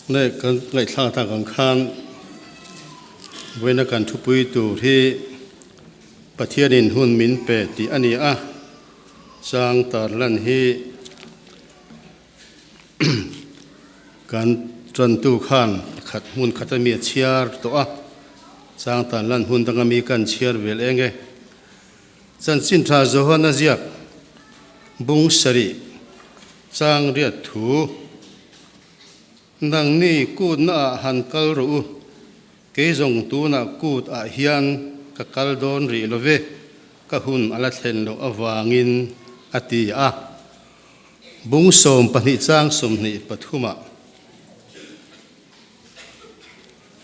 Leh kan ngaihthlak tak ang khan vawiina kan thupui tur hi Pathianin hun min pe tih a ni a, chang tarlan hi kan tantu khan pakhat hmun khat ami a chhiar tawh a, chang tarlan hun dang ami kan chhiar vel eng e. Chanchin tha Johana ziak bung sarih chang riat thu Nangni kutna ah han kal rawh u, kei zawng tunah kut ah hian ka kal dawn rih lo ve, ka hun a la thlen loh avangin a ti a. Bung 12 chang 23 ah.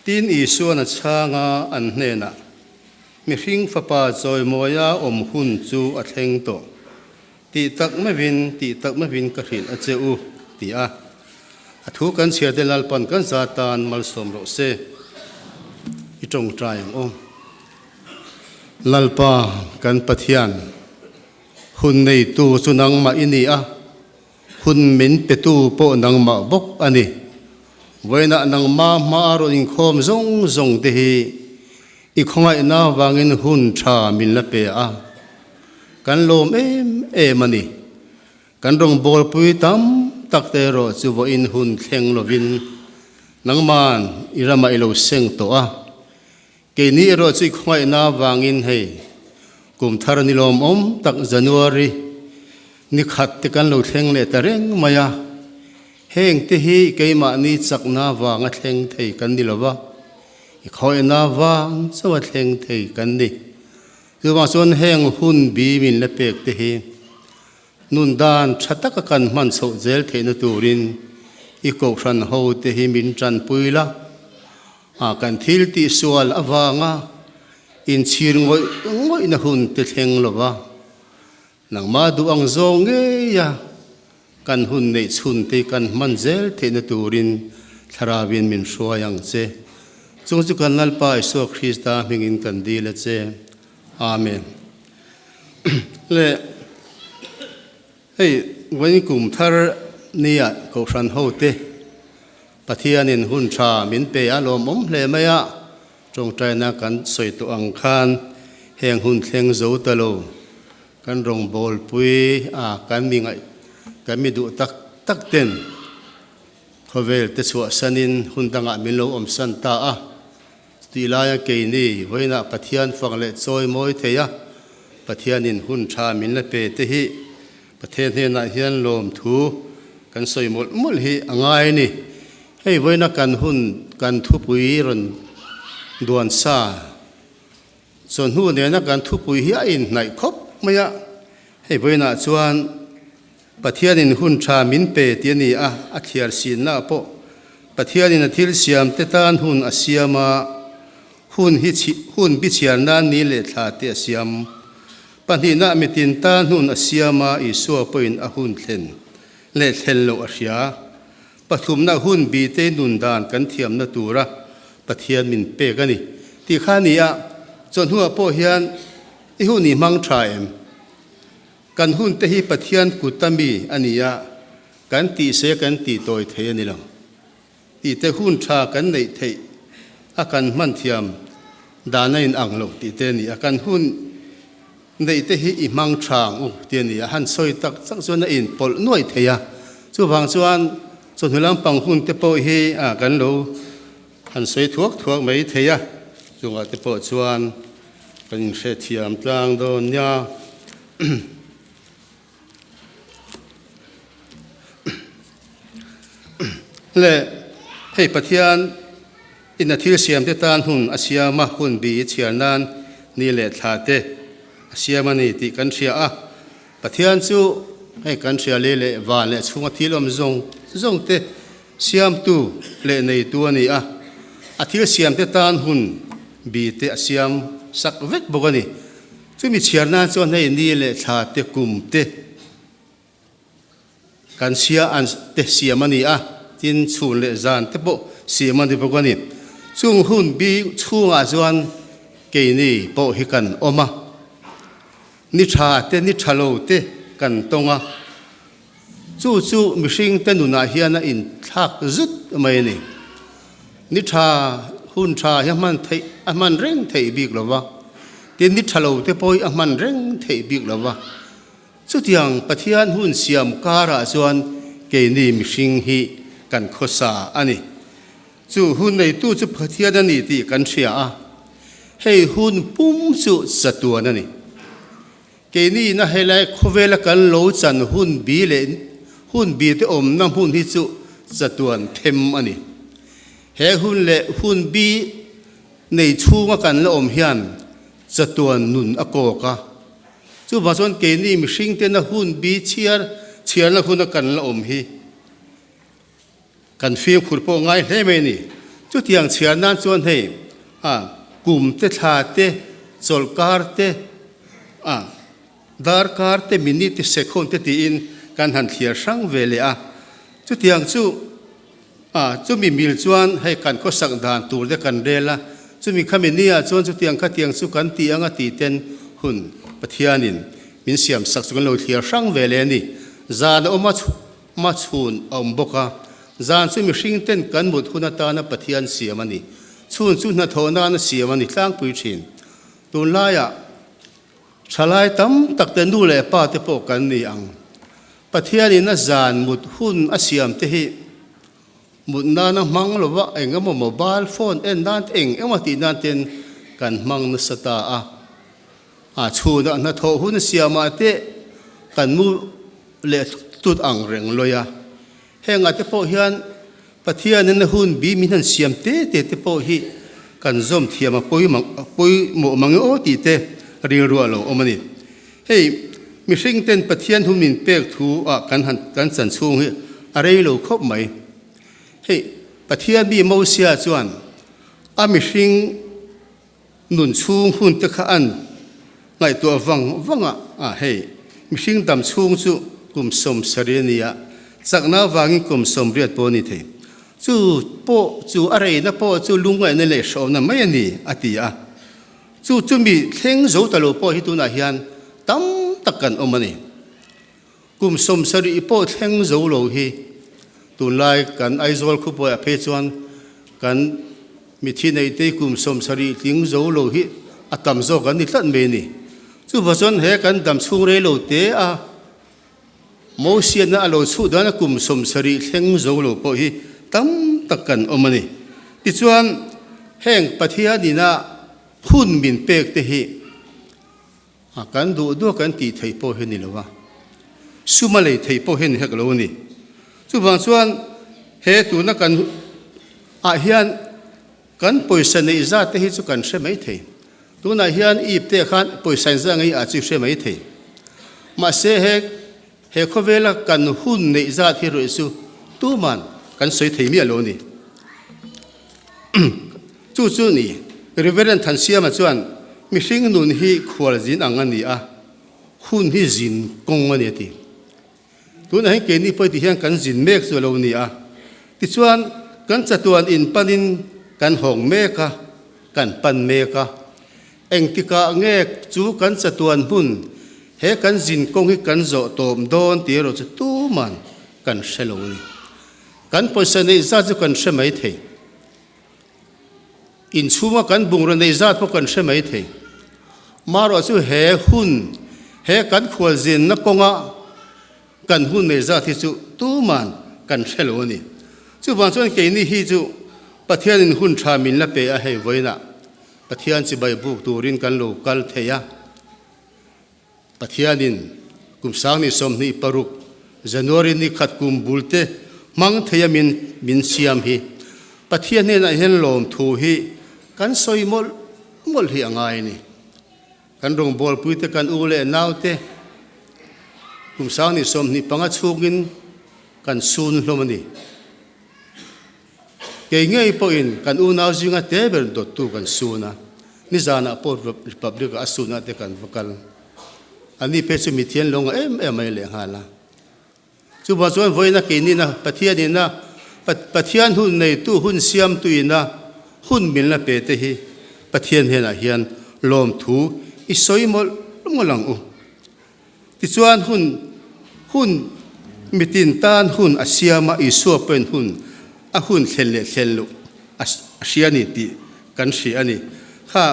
Tin Isuan a chhang a, an hnenah, Mihring Fapa chawimawia awm hun chu a thleng tawh. Tih tak meuhin, tih tak meuhin ka hrilh a che u, ti a. A thu kan chhiar te Lalpan kan za tan malsawm rawh se. I tawngtai ang aw. Lalpa kan Pathian, hun neitu chu nangmah i ni a, Hun min petu pawh nangmah bawk a ni. Vawiinah nangmah hmaa rawn inkhawm zawng zawng te hi i khawngaihna vangin hun tha min la pe a, kan lawm em em a ni. Kan rawngbawlpui tam tak te erawh chu vawiin hun thleng lovin nangman i ramah i lo seng tawh a. Keini erawh chu i khawngaihna vangin hei kum thar ni lawmawm tak January ni khat te kan lo thleng leh ta reng mai a, heng te hi keimahni chakna vanga thleng thei kan ni lo va, i khawngaihna vang chauha thleng thei kan ni. Chuvang chuan heng hun bi min la pek te hi nun dan tha taka kan hman chhoh zel theihna turin i kohhran ho te hi min tanpui la. A kan thil tihsual avanga inchhir ngawih ngawihna hun te thleng lo va, nangmah duh ang zawng ngeia kan hun neih chhun te kan hman zel theihna turin Thlarauin min hruai ang che. Chung chu kan Lalpa Isua Krista hmingin kan dil a che. Amen. Le hei vawiin kum thar nia Kohhran hote Pathianin hun tha min pe a lawmawm hle mai a, tawngtaina kan sawi tawh ang khan heng hun thleng zo ta lo kan rawngbawlpui a kan mi ngaih kan mi duh tak tak ten khawvel te chhuahsanin hun dangah min lo awmsan ta a, chutih laia keini vawiinah Pathian fak leh chawi mawi thei a, Pathianin hun tha min la pe te hi Pathian hnenah hian lawmthu kan sawi mawlh mawlh hi a ngai a ni. Hei vawiina kan hun kan thupui rawn duan sa chawhnu nena kan thupui hi a inhnaih khawp mai a. Hei vawiinah chuan Pathianin hun tha min pe tih a ni a, a thliar sinna pawh Pathianin a thil siamte tan hun a siam a, hun hi hun bichhiar nan ni leh thla te a siam. Pahnihna mitin tan hun a siam a, Isua pawhin a hun thlen leh thlen loh a hria. Pathumna hun bite nun dan kan thiamna tura Pathian min pek a ni tih kha a ni a, chawhnuah pawh hian i hun i hmang tha em? Kan hun te hi Pathian kut a mi a ni a, kan tih se kan tih tawi thei a ni lo. Tih te hun tha kan neih theih a kan hman thiam dan a in ang lo tih te a ni a, kan hun neih te hi i hmang tha ang u tih a ni a, han sawi tak tak chuan a in pawlh nuai thei a, chuvang chuan chawhnu lampang hun te pawh hi a kan lo han sawi thuak thuak mai thei a, chungah te pawh chuan kan in hrethiam tlang dawn nia. Le hei Pathian in a thil siam te tan hun a siam a, hun bi i chhiar nan ni leh thla te a siam a ni tih kan hria a. Pathian chu hei kan hria lei leh van leh chhunga thil awm zawng zawng te siamtu leh neitu a ni a, a thil siam te tan hun bi te a siam sak vek bawk a ni. Chumi chhiar nan chuan hei ni leh thla te kum te kan sia an te siam a ni a, tin chhun leh zan te pawh siam a ni bawk a ni. Chung hun bi chhungah chuan keini pawh hi kan awm a, ni tha te ni tha lo te kan tawng a, chu chu mihring te nunah hian a inthlak zut mai a ni. Ni tha hun tha hi a hman theih a hman reng theih bik lo va, tin ni tha lo te pawh hi a hman reng theih bik lo va. Chutiang Pathian hun siam karah chuan keini mihring hi kan khawsa a ni. Chu hun neitu chu Pathian a ni tih kan hria a, hei hun pum chu chatuan a ni. Keini ina helai khawvela kan lo chan hun bi leh hun bi te awmna hmun hi chu chatuan them a ni. He hun leh hun bi nei chhunga kan la awm hian chatuan nun a kawk a. Chuvang chuan keini mihring tena hun bi chhiar chhiarna huna kan la awm hi Kan fimkhur pawh ngai hle mai a ni. Chutiang chhiar nan chuan hei a kum te thla te chawlhkar te a darkar te minute te second te tiin kan han thliar hrang ve leh a. Chutiang chu a chumi mil chuan hei kan khawsak dan tur te kan rel a, chumi khami nia chuan chutiang khatiang chu kan ti anga ti ten hun Pathianin min siam sak chu kan lo thliar hrang ve leh a ni. Zan a awm a. Hmachhun a awm bawk a, zan chu mihring ten kan mut hun atana Pathian siam a ni. Chhun chu hnathawh nana siam a ni tlangpui thin. Tunlaiah thalai tam tak te nu leh pa te pawh kan ni ang. Pathianin a zan mut hun a siam te hi mut nana hmang lova eng emaw mobile phone en nan te eng emaw tih nan ten kan hmang nasa ta a. A chhunah hnathawh hun siamah te kan mu leh tut ang reng lawi a. Hengah te pawh hian Pathianin a hun bi min han siam te te te pawh hi kan zawm thiam a pawimawh mang e aw tih te rilru a lo awm a ni. Hei mihring ten Pathian hun min pek thu ah kan han kan chan chhung hi a rei lo khawp mai. Hei Pathian mi Mosia chuan a mihring Nun chhung hun te kha an ngaihtuah vang vang a, a hei, mihring dam chhung chu kum 70 a ni a, chakna avangin kum 80 pawh a ni thei. Chu pawh chu a reina pawh chu lungngaihna leh hrehawmna mai a ni, a ti a. Chu chumi thleng zo ta lo pawh hi tunah hian tam tak kan awm a ni. Kum 70 pawh thleng zo lo hi tunlai kan Aizawl khawpuiah phei chuan kan mithi neite kum 70 tling zo lo hi a tam zawk an ni tlat mai a ni. Chuvang chuan he kan dam chhung rei lo te a Mosiana a lo chhuh dana kum 70 thleng zo lo pawh hi tam tak kan awm a ni. Tichuan heng Pathianina hun min pek te hi A kan duh duh kan tih theih pawh hi ni lo a, sum a lei theih pawh hi ni hek lo a ni. Chuvang chuan he tuna kan ah hian kan pawisa neih zat te hi chu kan hre mai thei. Tunah hian ip te khan pawisa in zah ngei ah chu i hre mai thei. Mahse he he khawvela kan hun neih zat hi ruih chu tuman kan sawi thei miah lo a ni. Chu chu ni, Reverend Thansiama chuan mihring nun hi khual zin ang a ni a, hun hi zin kawng a ni a ti. Tunah hian keini pawh ti hian kan zin mek chu a lo ni a. Tichuan, kan chatuan in panin kan hawng mek a, kan pan mek a. Engtikah nge chu kan chatuan hmun he kan zin kawng hi kan zawh tawm dawn tih erawh chu tuman kan hre lo a ni. Kan pawisa neih zat chu kan hre mai thei. Inchhunga kan bungraw neih zat pawh kan hre mai thei. Marawh chu he hun, he kan khualzinna kawnga kan hun neih zat hi chu tuman kan hre lo a ni. Chuvang chuan keini hi chu Pathianin hun tha min la pe a, hei vawiinah Pathian chibai buk turin kan lo kal thei a. Pathianin kum 2026 January ni khat kum bul te hmang thei a min min siam hi Pathian hnenah hian lawmthu hi kan sawi mawlh mawlh hi a ngai a ni. Kan rawngbawlpui te kan u leh nau te kum 2025 chhungin kan sun hlawm a ni. Kei ngei pawhin kan unau zinga te ber dawttu kan sun a, nizanah pawh Republic-ah a sunah te kan va kal. Ani phei chu mithian lo ngah em em mai lehnghal a. Chuvang chuan vawiina keinina Pathianina Pathian hun neitu hun siamtuina hun min la pe te hi Pathian hnenah hian lawmthu i sawi mawlh mawlh ang u. Tichuan hun hun mitin tan hun a siam a, Isua pawhin hun a hun thlen leh thlen loh. a hria a ni tih kan hria a ni. Kha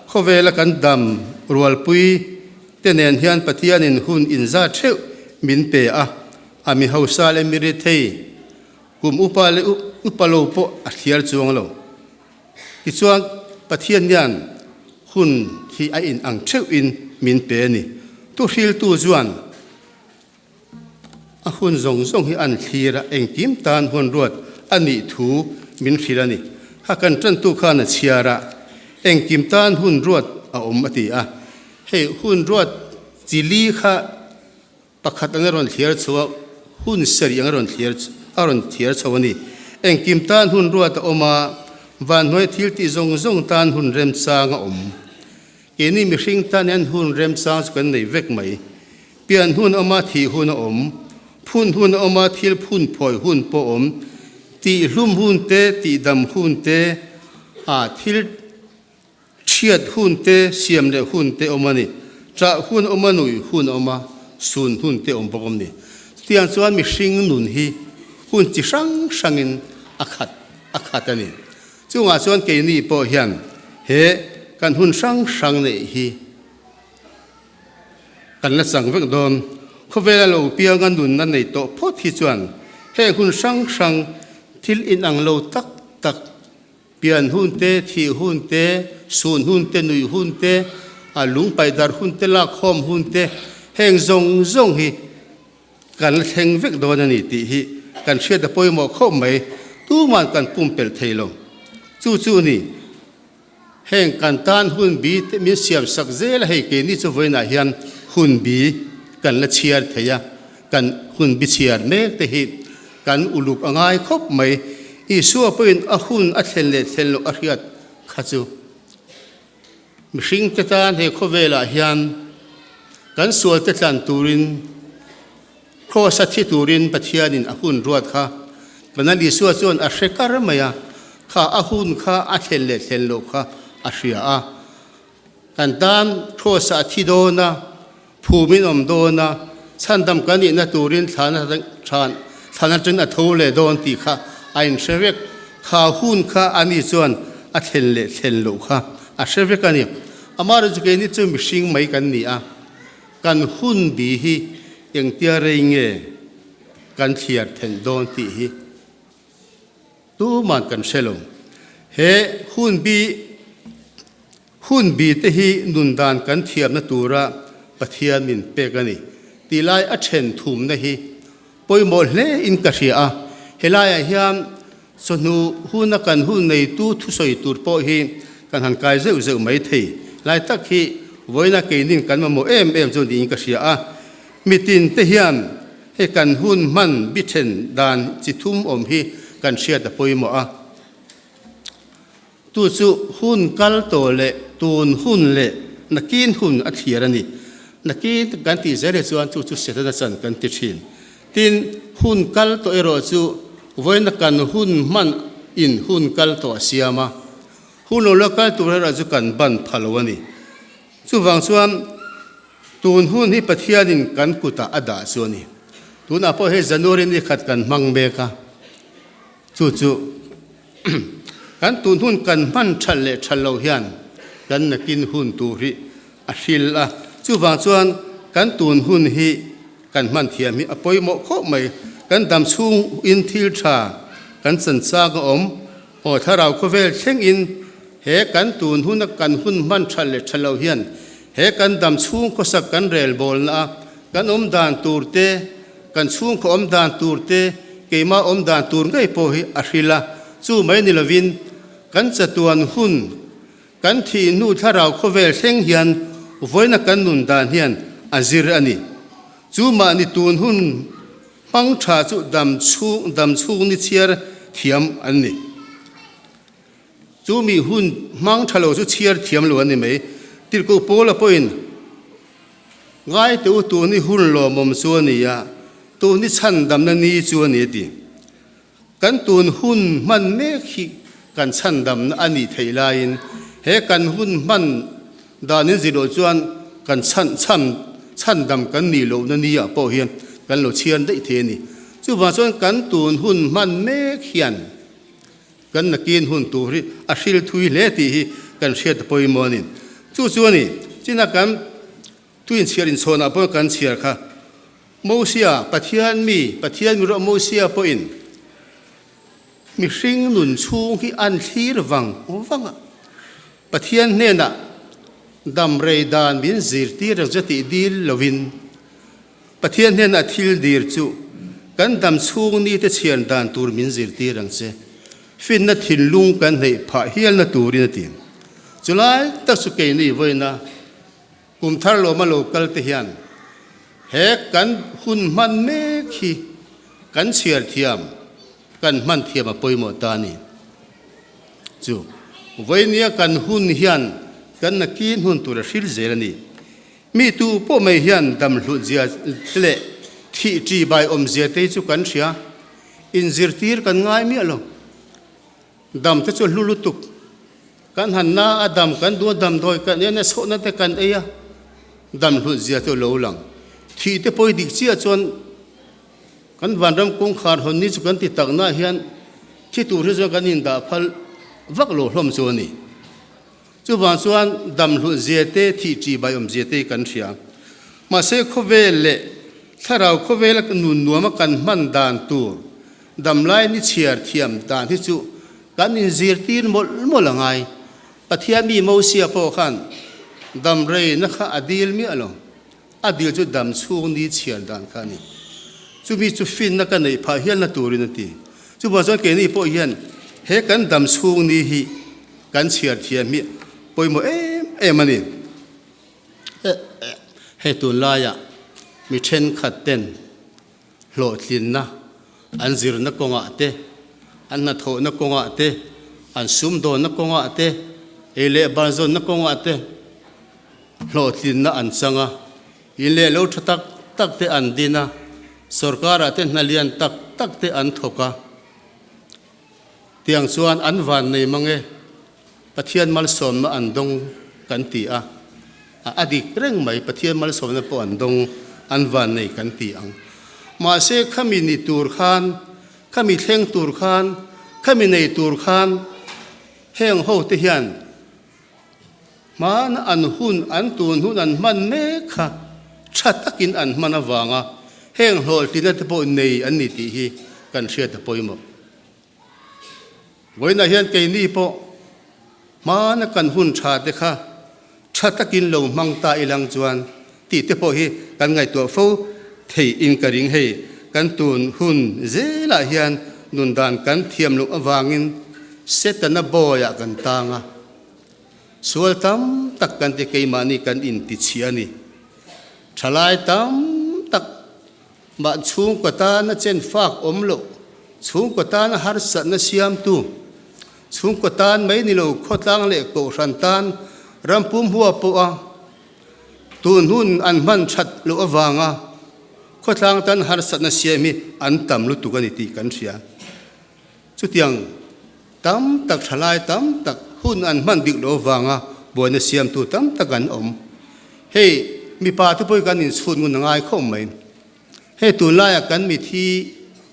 khawvela kan dam rualpui te nen hian Pathianin hun inzat theuh min pe a, a mi hausa leh mi rethei, kum upa leh upa lo pawh a thliar chuang lo. Tichuan Pathian hian hun hi a in ang theuhin min pe a ni. Thuhriltu chuan A hun zawng zawng hi an thlir a, engkim tan huan ruat a nih thu min hrilh a ni. Kha kan tantu khan a chhiar a, engkim tan hun ruat a awm a ti a. Hei hun ruat chi li kha pakhat anga rawn thliar chho a, hun sarih anga rawn thliar a rawn thliar chho a ni. Engkim tan hun ruat a awm a, vanhnuai thil tih zawng zawng tan hun remchang a awm. Keini mihring tan hian hun remchang chu kan nei vek mai. Pian hun a awm a, thih hun a awm. Phun hun a awm a, thil phun phawi hun pawh a awm. Tihhlum hun te, tihdam hun te, a thil thiat hun te, siam leh hun te awm a ni. Ṭah hun a awm a, nuih hun a awm a, sun hun te awm bawk a ni. Chutiang chuan mihring nun hi hun chi hrang hrangin a khat a khat a ni. Chungah chuan keini pawh hian he kan hun hrang hrang neih hi Kan la chang vek dawn. Khawvela lo pianga nunna nei tawh phawt hi chuan heng hun hrang hrang thil inang lo tak tak, pian hun te, thih hun te, sun hun te, nuih hun te, a lung paih darh hun te, lakkhawm hun te, heng zawng zawng hi kan la thleng vek dawn a ni tih hi kan hriat a pawimawh khawp mai. Tuman kan pumpelh thei lo. Chu chu ni. Heng kan tan hun bi te min siam sak zel a, hei keini chu vawiinah hian hun bi kan la chhiar thei a, kan hun bi chhiar mek te hi kan uluk a ngai khawp mai. Isua pawhin a hun a thlen leh thlen loh a hriat kha chu mihring te tan he khawvelah hian kan sual te tlan turin Kraws a thi turin Pathianin a hun ruat kha Panal Isua chuan a hre kar mai a, kha a hun kha a thlen leh thlen loh kha a hria a. Kan tan Kraws ah a thi dawn a, phumin awm dawn a, chhandam kan nihna turin thlana thlan atangin a tho leh dawn tih kha a inhre vek. Kha hun kha ani chuan a thlen leh thlen loh kha a hre vek a ni. Amaherawhchu keini chu mihring mai kan ni a. Kan hun bi hi engtia rei nge kan thliar theih dawn tih hi tuman kan hre lo. He hun bi hun bi te hi nun dan kan thiamna tura Pathian min pek a ni tih lai a then thumna hi pawimawh hle in ka hria a. Helaiah hian chawhnu huna kan hun neitu thusawi tur pawh hi kan han kai zeuh zeuh mai thei lai tak hi vawiina keinin kan mamawh em em chu niin ka hria a. Mitin te hian hei kan hun hman bi then dan chi thum awm hi kan hriat a pawimawh a. Tu chu hun kal tawh leh tun hun leh nakin hun a thlir a ni. Nakin kan tih zel hi chuan chu chu Setana chan kan ti thin. Tin, hun kal tawh erawh chu vawiina kan hun hman in hun kal tawh a siam a, hun lo la kal tur erawh chu kan ban pha lo a ni. Chuvang chuan tun hun hi Pathianin kan kutah a dah chu a ni. Tunah pawh hei January ni khat kan hmang mek a, Chu chu kan tun hun kan hman that leh that loh hian kan nakin hun tur hi a hril a. Chuvang chuan kan tun hun hi kan hman thiam hi a pawimawh khawp mai. Kan dam chhung in thil tha kan chanchak a awm. Aw thlarau khawvel thleng in he kan tun huna kan hun hman that leh that loh hian he kan dam chhung khawsak kan rel bawlna a kan awm dan tur te, Kan chhungkaw awm dan tur te, keimah awm dan tur ngei pawh hi a hril a, chu mai ni lovin kan chatuan hun, kan thih hnu thlarau khawvel thleng hian vawiina kan nun dan hian a zir a ni. Chu mahni tun hun hmang tha chu dam chhung dam chhung ni chhiar thiam an ni. Chu mi hun hmang tha lo chu chhiar thiam lo an ni mai. Tirhkoh Paula pawhin Ngai teh u, tun hi hun lawmawm chu a ni a, tun hi chhandamna ni chu a ni a ti. Kan tun hun hman mek hi kan chhandamna a nih theih laiin he kan hun hman danin zir loh chuan kan chhan chhan chhandam kan nih lohna ni ah pawh hian kan lo chhiar daih thei a ni. Chuvang chuan kan tun hun hman mek hian. Kan nakin hun tur hi a hril thui hle tih hi kan hriat a pawimawh a ni. Chu chu a ni, china kan tuinchhiar inchhawnah pawh kan chhiar kha. Mosia, Pathian mi, Pathian mi ruah Mosia pawhin mihring nun chhung hi an thlir vang vang a, Pathian hnenah dam rei dan min zirtir reng chu tih dil lovin, Pathian hnenah thil dir chu kan dam chhung nite chhian dan tur min zirtir ang che. Finna thinlung kan hneih phah hialna turin a ti. Chulai tak chu keini vawiina kum thar lawma lo kal te hian he kan hun hman mek hi kan chhiar thiam, kan hman thiam a pawimawh ta a ni. Chu vawinia kan hun hian kan nakin hun tur a hril zel a ni. Mi tu pawh mai hian dam hlut zia te leh thih ṭi bai awm zia te hi chu kan hria. Inzirtir kan ngai miah lo. Dam te chu hlu lutuk. Kan han na a dam kan duh a damdawi kan en a sawhna te kan ei a, dam hlut zia chu lo lang. Thih te pawi dik chiah chuan kan vanram kawngkhar hawn ni chu kan ti tak na hian thi tur hi chuan kan indah phal vak lo hlawm chu a ni. Chuvang chuan dam hlut zia te, thih ṭih bai awm zia te hi kan hria. Mahse khawvel leh thlarau khawvela nun nuama kan hman dan tur damlai ni chhiar thiam dan hi chu kan inzirtir mawlh mawlh a ngai. Pathian mi Mosia pawh khan dam reina kha a dil miah lo. A dil chu dam chhung ni chhiar dan kha a ni. Chumi chu finna ka neih phah hialna turin a ti. Chuvang chuan keini pawh hian he kan dam chhung ni hi kan chhiar thiam hi pawimawh em em a ni. Hei tunlaiah mi thenkhat ten hlawhtlinna an zirna kawngah te, an hnathawhna kawngah te, an sumdawnna kawngah te, ei leh bar zawnna kawngah te hlawhtlinna an chang a, in leh lo tha tak tak te an din a, sorkarah te hna lian tak tak te an thawk a. Tiang chuan an van nei mang e, Pathian malsawmna an dawng kan ti a, a dik reng mai, Pathian malsawmna pawh an dawng, an van nei kan ti ang. Mahse khami ni tur khan, khami thleng tur khan, khami nei tur khan heng ho te hian hmana an hun, an tun hun an hman mek kha tha takin an hman avanga heng hlawhtlina te pawh nei an ni tih hi kan hriat a pawimawh. Vawiinah hian keini pawh hmana kan hun tha te kha tha takin lo hmang ta ilang chuan tih te pawh hi kan ngaihtuah fo thei in ka ring. Hei kan tun hun zelah hian nun dan kan thiam loh avangin Setana bawiah kan tang a, sual tam tak kan ti keimahni kan intichhia a ni. Thalai tam tak Mah chhungkaw tana chen fak awm loh, chhungkaw tana harsatna siamtu, chhungkaw tan mai ni lo khawtlang leh kohhran tan rampum hua pawha tun hun an hman that loh avanga khawtlang tan harsatna siam hi an tam lutuk a ni tih kan hria. Chutiang tam tak thalai tam tak hun an hman dik loh avanga buaina siamtu tam tak an awm. Hei mipa te pawh hi kan inchhut ngun a ngai khawp mai. Hei tunlaiah kan mithi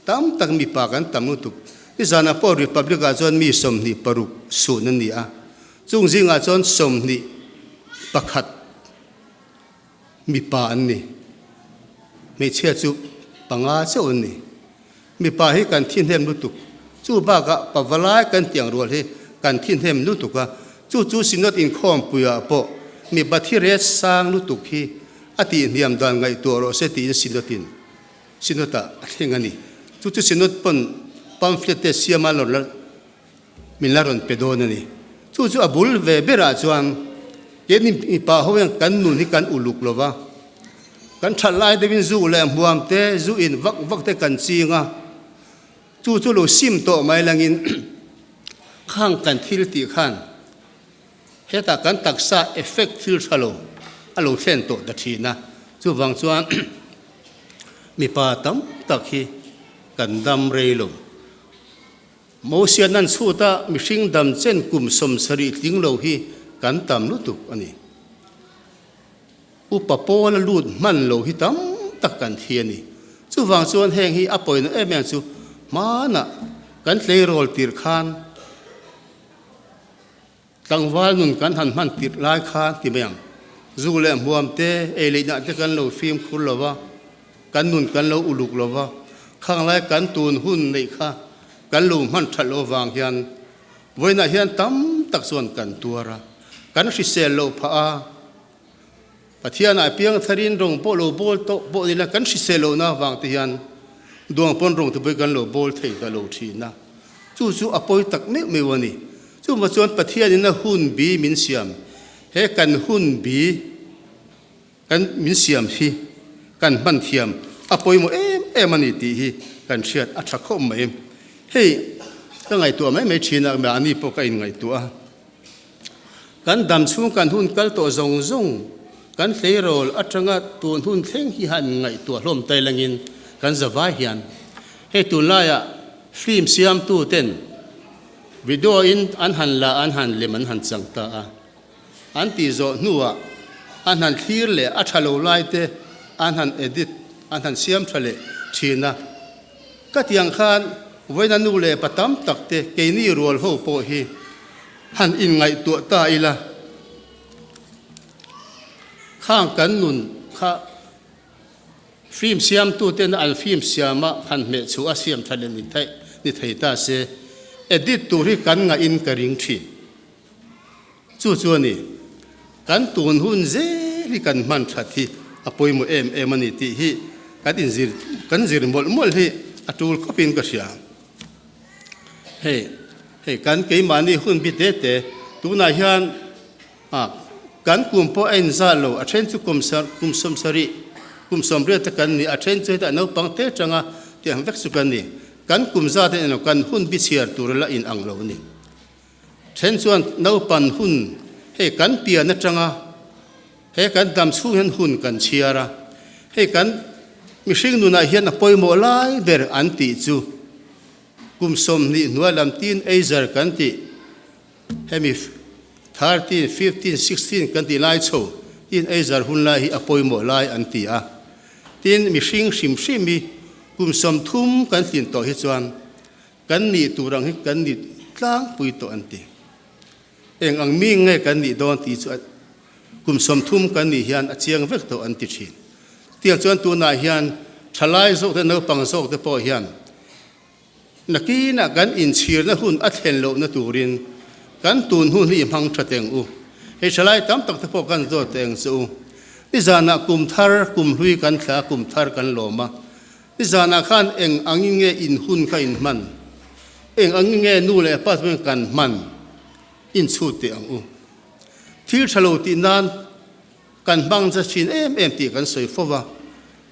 tam tak mipa kan tam lutuk. Nizanah pawh Republic ah chuan mi 26 sun an ni a, chung zingah chuan 21 mipa an ni. Hmeichhia chu panga chauh an ni. Mipa hi kan thi hnem lutuk. Chu bakah pavalai kan tiang rual hi kan thi hnem lutuk a, chu chu Synod inkhawmpuiah pawh mipa thi ret sang lutuk hi a tihhniam dan ngaihtuah rawh se tiin Synod in Synod ah a thleng a ni. Chu chu Synod pawn pamphlet te siama rawn la min la rawn pe dawn a ni. Chu chu a bul ve berah chuan keini mipa ho hian kan nun hi kan uluk lo va, kan that lai deuhin zu leh hmuam te, zu in vak vak te kan ching a, chu chu lo sim tawh mai langin khang kan thil tih khan hetah kan taksa effect thil tha lo a lo thlen tawh ta thin a. Chuvang chuan mipa tam tak hi kan dam rei lo. Mosian an chhut a, mihring dam chen kum 70 tling lo hi kan tam lutuk a ni. Upa pawl a lut hman lo hi tam tak kan thi a ni. Chuvang chuan heng hi a pawina em em chu hmanah kan tleirawl tir khan. Tlangval nun kan han hman tirh lai khan ti mai ang. Zu leh hmuam te, ei leh inah te kan lo fimkhur lo va, kan nun kan lo uluk lo va, khang lai kan tun hun neih kha kan lo hman that loh avang hian vawiinah hian tam tak chuan kan tuar a, kan hrisel loh phah a. Pathianah piang tharin rawng pawh lo bawl tawh pawh nila kan hrisel lohna avang te hian duang pawn rawng te pawh hi kan lo bawl thei ta lo thin a, chu chu a pawi tak meuh meuh a ni. Chuvang chuan Pathianin a hun bi min siam, he kan hun bi kan min siam hi kan hman thiam a pawimawh em em a ni tih hi kan hriat a tha khawp mai. Hei ka ngaihtuah mai mai thin a, mahni pawh ka inngaihtuah a. Kan dam chhung kan hun kal tawh zawng zawng kan tleirawl atanga tun hun thleng hi han ngaihtuah hlawm tai langin kan zavai hian hei tunlaiah film siamtu ten video in an han la an han lem an han chang ta a, an tih zawh hnuah an han thlir leh a tha lo lai te an han edit an han siam tha leh thin a. Ka tiang khan vawiina nu leh pa tam tak te keini rual ho pawh hi han inngaihtuah ta ila, khang kan nun kha film siamtu tena an film siama han hmeh chhuah a siam tha leh ni thei ta se, edit tur hi kan ngahin ka ring thin. Chu chu a ni, kan tun hun zel hi kan hman that hi a pawimawh em em a ni tih hi kan inzir kan zir mawlh mawlh hi a tul khawpin ka hria. Hei hei kan keimahni hun bi te te tunah hian ah kan kum pawh a inzah lo, a then chu kum kum sawmsarih kum sawmriat te kan ni, a then chu hetah naupang te atanga tih ang vek chu kan ni. Kan kum zat a inlo kan hun bi chhiar tur la inang lo a ni. Then chuan naupan hun hei kan pian atanga he kan dam chhung hian hun kan chhiar a, hei kan mihring nunah hian a pawimawh lai ber an tih chu kum 20 hnuai lam teenager kan tih hemi 13, 15, 16 kan tih lai chho teenager hun lai hi a pawimawh lai an ti a. Tin, mihring hrim hrim hi kum 30 kan tlin tawh hi chuan Kan nih tur ang hi kan ni tlangpui tawh an ti. Eng ang mi nge kan nih dawn tih chu kum 30 kan nih hian a chiang vek tawh an ti thin. Tiang chuan tunah hian thalai zawk te naupang zawk te pawh hian nakinah kan inchhirna hun a thlen lohna turin kan tun hun hi i hmang tha teng u. Hei thalai tam tak te pawh kan zawt teng che u. Nizanah kum thar kum hlui kan thla kum thar kan lawm a. I zanah khan eng angin nge in hun kha in hman? Eng angin nge nu leh pa chuan kan hman? In chhut teh ang u. Thil tha lo tih nan kan hmang cha thin em em tih kan sawi fo va,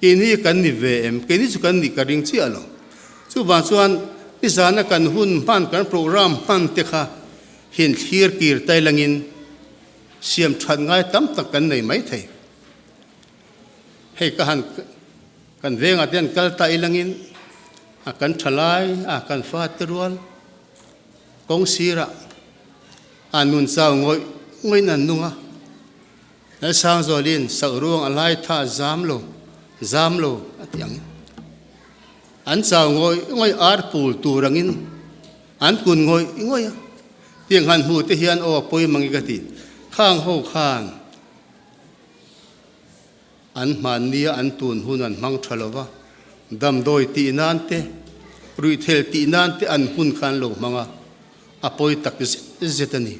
keini kan ni ve em? Keini chu kan nih ka ring chiah lo. Chuvang chuan i zana kan hun hman, kan program hman te kha hin thlir kir tai langin siam that ngai tam tak kan nei mai thei. Hei ka han kan vengah te an kal ta ilangin a kan tha lai a kan fa te rual kawng sirah a nun chau ngawih ngawih in an nung a, Lalsangzualin sak ruang a lai tha zam lo zam lo a ti ang. An chau ngawih ngawih ar pul tur angin an kun ngawih ngawih a, tiang han hmu te hian aw a pawi mang i ka ti khang ho khan. An hmannia an tun hun an hmang tha lo va, damdawi tih nan te, ruihthel tih nan te an hun kha an lo hmang a, a pawi tak zet zet a ni.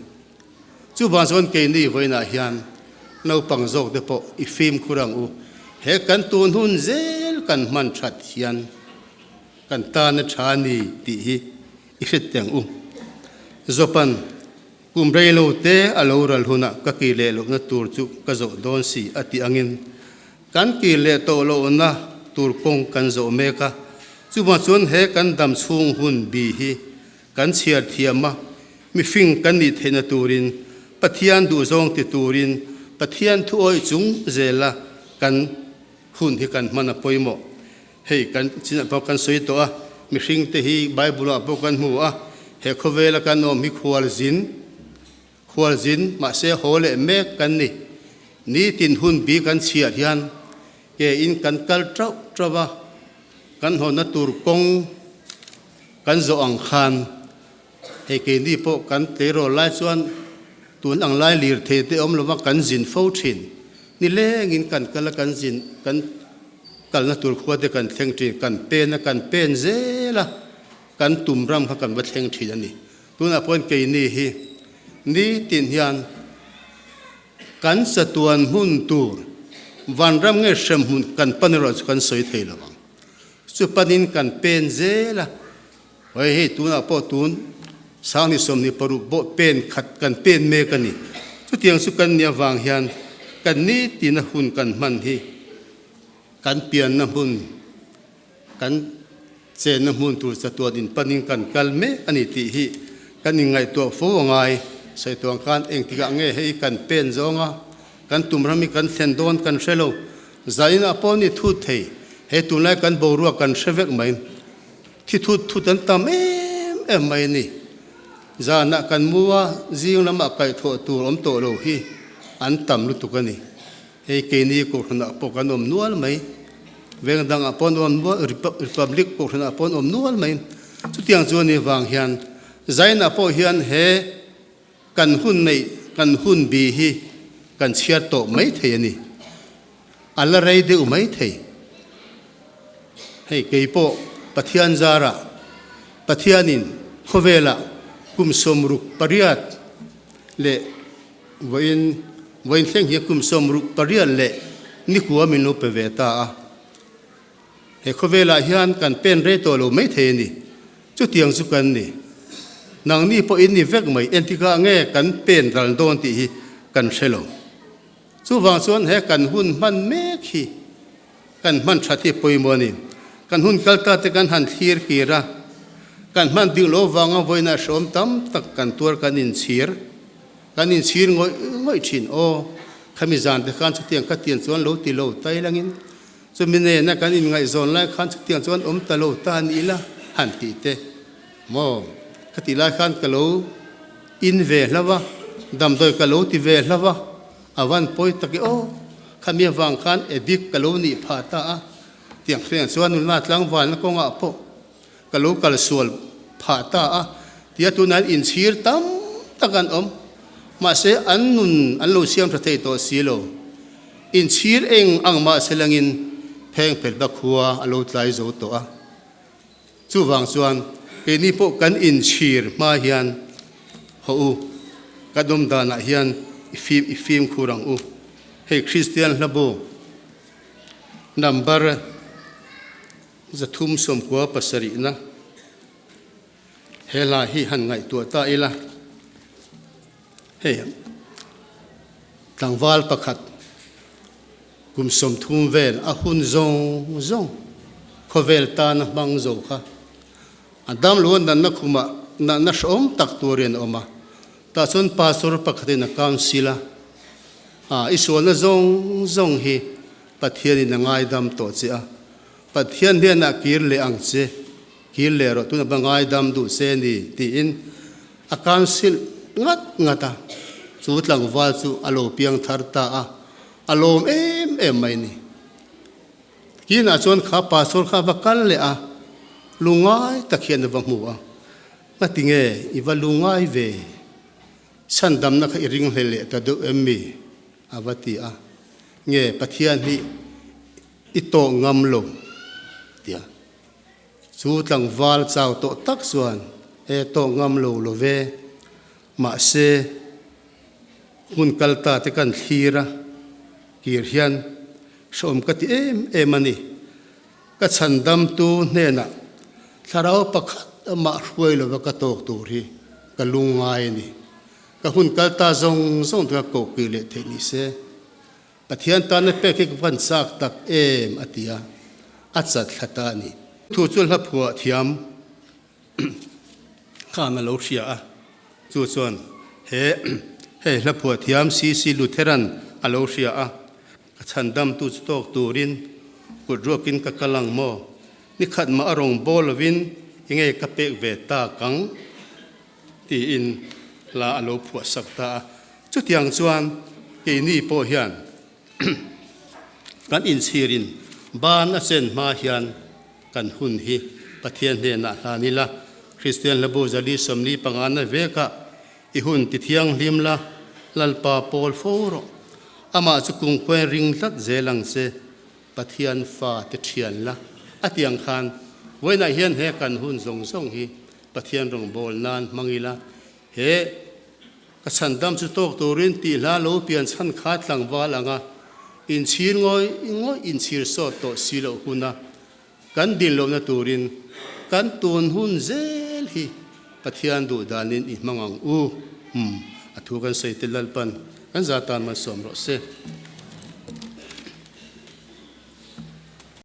Chuvang chuan keini vawiinah hian naupang zawk te pawh i fimkhur ang u, he kan tun hun zel kan hman that hian kan tan a tha a ni tih hi i hret teh ang u. Zawpan. Kum rei lo te a lo ral hunah ka kir leh lohna tur chu ka zawh dawn si a tih angin kan kir leh tawh lohna tur kawng kan zawh mek a, chuvang chuan he kan dam chhung hun bi hi kan chhiar thiam a, mifing kan nih theihna turin Pathian duhzawng ti turin Pathian thuawih chung zela kan hun hi kan hman a pawimawh. Hei kan chinah pawh kan sawi tawh a, mihring te hi Bible ah pawh kan hmu a, he khawvela kan awm hi khualzin, khualzin mahse haw leh mek kan ni. Nitin hun bi kan chhiah hian ke in kan kal tauh tauh a, kan hawna tur kawng kan zawh ang khan hei keini pawh kan tleirawl lai chuan. Tun ang lai lirthei te awm lova kan zin fo thin. Nilengin kan kal a kan zin kan kalna tur khua te kan thleng thin. Kan pen a kan pen zel a kan tum ram kha kan va thleng thin a ni. Tunah pawhin keini hi nitin hian kan chatuan hmun tur vanram nge hrem hmun kan pan erawh chu kan sawi thei lo ang. Chu panin kan pen zel a. Hei hei tunah pawh tun Sangni 26 pawh pen khat kan pen mek a ni. Chutiang chu kan nih avang hian kan nitina hun kan hman hi kan pianna hmun, kan chenna hmun tur chatuan inpanin kan kal mek a ni tih hi kan inngaihtuah fo a ngai. Saituang khan engtikah nge hei kan pen zawng a, kan tum ram hi kan thlen dawn kan hre lo. Zainah pawh ni thut thei, hei tunlai kan boruak kan hre vek mai. Thi thut thut an tam em em mai a ni. Zanah kan mu a, zing lamah kaihthawh tur awm tawh lo hi an tam lutuk a ni. Hei keini Kohhranah pawh kan awm nual mai, veng dangah pawh an awm nual, Republic Kohhranah pawh an awm nual mai. Chutiang chu a nih vang hian Zainah pawh hian he kan hun neih, kan hun bi hi kan chhiar tawh mai thei a ni. A la rei deuh mai thei. Hei kei pawh Pathian zarah Pathianin khawvelah kum 68 leh vawiin vawiin thleng hian kum 68 leh nikua min lo pe ve ta a. He khawvelah hian kan pen rei tawh lo mai thei a ni. Chutiang chu kan ni. Nangni pawh in ni vek mai entikah nge kan pen ral dawn tih hi kan hre lo. Chuvang chuan he kan hun hman mek hi kan hman that hi pawimawh a ni. Kan hun kal ta te kan han thlir kir a, kan hman ding lo vanga vawiinah hreawm tam tak kan tuar kan inchhir, kan inchhir ngawih ngawih thin. Aw, khami zan te khan chutiang kha tiang chuan lo ti lo tai langin, chumi nena kan inngaihzawn lai khan chutiang chuan awm ta lo ta ni ila han tih te maw? Khatih lai khan ka lo. In ve hlo a, damdawi ka lo ti ve hlo a, a van pawi tak i aw, khami avang khan addict ka lo nih phah ta a, tiang hriang chuan nula tlangvalna kawngah pawh ka lo kal sual phah ta a, tia tunah hian inchhir tam tak an awm, mahse an nun an lo siam tha thei tawh si lo, inchhir eng ang mahse langin pheng phelhna khua a lo tlai zo tawh a. Chuvang chuan keini pawh kan inchhir hma hian haw u, ka dawm danah hian i fim i fimkhur ang u. Hei Kristian hlabu number 397 na he hla hi han ngaihtuah ta ila. Hei tlangval pakhat Kum 30 vel a hun zawng zawng khawvel tana hmang zo kha a damlo a natna khumah natna hrehawm tak turin a awm a. Tah chuan pastor pakhatin a council a, A, i sualna zawng zawng hi Pathianin a ngaidam tawh che a, Pathian hnenah kir leh ang che, kir leh rawh, tunah va ngaidam duh se ni, tiin a council ngat ngat a. Chu tlangval chu a lo piang thar ta a. A lawm em em mai ni. Kinah chuan kha pastor kha a va kal leh a, lungai tak hian a va hmu a. Ngati nge i va lungai ve? Chhandamna kha i ring hle leh ta deuh em mi? a va ti a. Nge Pathian hi i tawh ngam lo? tia. Chu tlangval chau tawh tak chuan, E tawh ngam lo lo ve. Mahse, hmun kal ta te kan thlir a, kir hian hrehawm ka ti em em a ni. Ka chhandamtu hnenah thlarau pakhat amah hruai lova ka tawk tur hi ka lungngai a ni. Ka hun kal ta zawng zawng te ka kohkir leh theih ni se. Pathian tana pek hi ka van chak tak em a ti a, a chat thla ta a ni. Thu chu hla phuah thiam. Khan a lo hria a, chu chuan he hei hla phuah thiam CC Lutheran a lo hria a, ka chhandamtu chu tawk turin kut ruakin ka kal ang maw? Ni khat mah a rawn bawl lovin enge ka pek ve tak ang? tiin hla a lo phuah sak ta a. Chutiang chuan keini pawh hian kan inchhirin ban a chen hma hian Kan hun hi Pathian hnenah hlan ila, Kristian hlabu 445 na vekah i hun ti thianghlim la, Lalpa pawl fo rawh. Amah chu kungkhuain ring tlat zel ang che. Pathian fa te thian la. A ti ang khan vawiinah hian he kan hun zawng zawng hi Pathian rawngbâwl nan hmang ila, he ka chhandam chu tawk turin tih hla lo pian chhan kha tlangval anga inchhir ngawih ngawih inchhir sawt tawh si loh huna kan din lohna turin kan tun hun zel hi Pathian duh danin i hmang ang u. Umm, a thu kan sawi te Lalpan kan za tan malsawm rawh se.